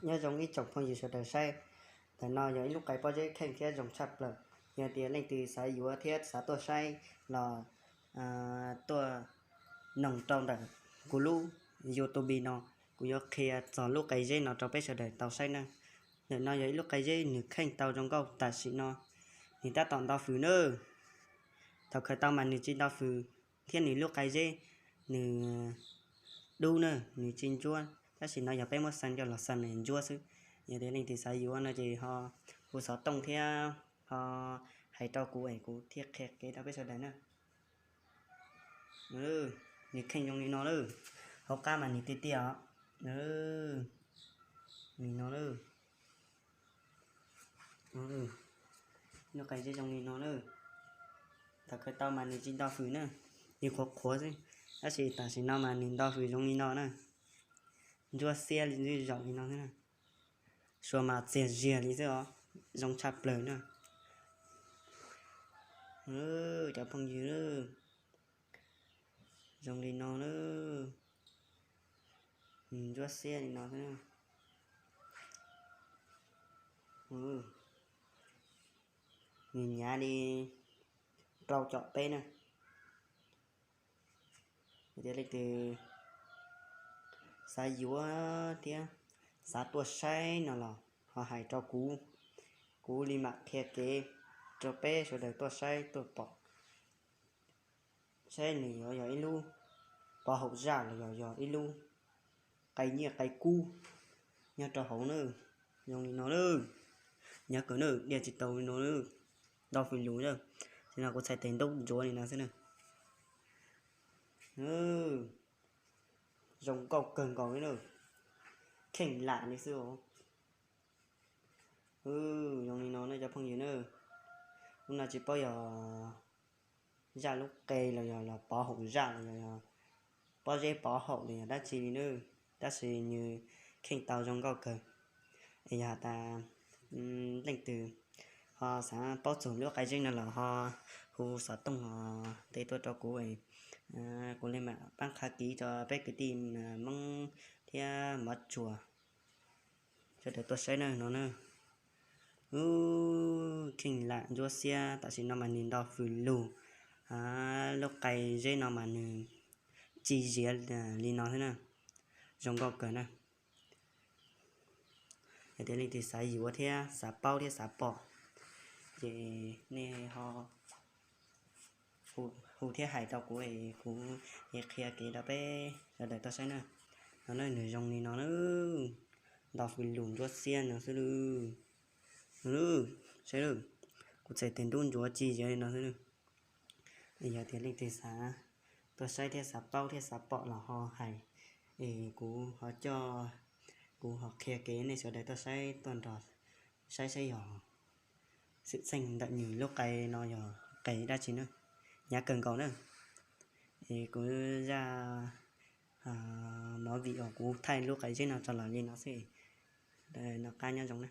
Nyob zoo ib tsoom phooj ywg sawv daws saib, ntawm no yog ib lub qe pob zeb kheej thiab zoo tshaj plaws. Yog tias leej twg xav yuav thiab xav tuaj saib los tuaj noog rau ntawm kuv lub YouTube no, kuv yuav qhia txog lub qe zeb no rau peb sawv daws tau saib na. Ntawm no yog ib lub qe zeb nws kheej tau zoo nkauj tam sim no, nws tab tom nto fws na. Thaum khaws tau mas nws tsis nto fws, thiab nws lub qe zeb nws dub na, nws tsis ntsuab, tab sis no yog peb muab xeev coj los xeev nws ntsuab xwb. Yog tias leej twg xav yuav no ces ho hu xov tooj thiab ho hais rau kuv es kuv thiaj qhia kev rau peb sawv daws na. Nws kheej zoo li no lawm, hauv qab mas nws tiaj tiaj os. Li no lawm, lub qe zeb zoo li no lawm. Thaum khaws tau mas nws tsis nto fws na, nws qhuav qhuav xwb, tab sis tam sim no mas nws nto fws zoo li no na. Ntsuab xiab li zaum li no xwb na. Suav mas txias zias li xwb os, zoo tshaj plaws na. Cov phooj ywg, zoo li no na. Nws ntsuab xiab li no xwb. Nws hnyav li rau caum peb na. Yog tias leej twg xav yuav thiab xav tuaj saib no los ho hais rau kuv, kuv li mam qhia kev rau peb sawv daws tuaj saib tuaj pom, saib nws yuav yog ib lub pov haum zaj los yog yog ib lub qe nyiaj qe kub nyob rau hauv na. Zoo li no na, nyav kawg na, diaj tsis tau li no na, nto fws lug na. Tam sim no kuv txhais tes ntub ntsuav li no xwb na. Zoo nkauj kawg nkaus li na, kheej lam li xwb os. Zoo li no na cov phooj ywg na, lub no tsis paub yog zaj lub qe los yog los pov haum zaj los yog pob zeb pov haum los yog dab tsi li na, tab sis nws kheej tau zoo nkauj kawg. Es yog has tas leej twg ho xav paub txog lub qe zeb no los ho hu xov tooj ho teb tuaj rau kuv, kuv li mam pab qha kev rau peb kwv tij Hmoob thiab Mov Tsuas sawv daws tuaj saib na no na. Kheej lam ntsuab xiab, tam sim no mas nws nto fws lug, lub qe zeb no mas nws tsis ziav li no xwb na, zoo nkauj kawg na. Yog tias leej twg xav yuav thiab xav paub thiab xav pom, ces nej ho hu thiab hais rau kuv es kuv qhia kev rau peb sawv daws tuaj saib na. No na, nws zoo li no na, nto fws lug ntsuab xiab no xwb lawm. Saib lawm, kuv txhais tes ntub ntsuav tsis ziav li no xwb. Yog tias leej twg xav tuaj saib thiab xav paub thiab xav pom los ho hais, es kuv ho coj, kuv ho qhia kev nej sawv daws tuaj saib tuaj nrog saib saib yog xwm txheej ntawm nws lub qe no yog qe dab tsi na. Nyav kawg nkaus na. Es kuv zaj movie uas kuv thaij lub qe zeb no rau los li no xwb, noj qab nyob zoo na.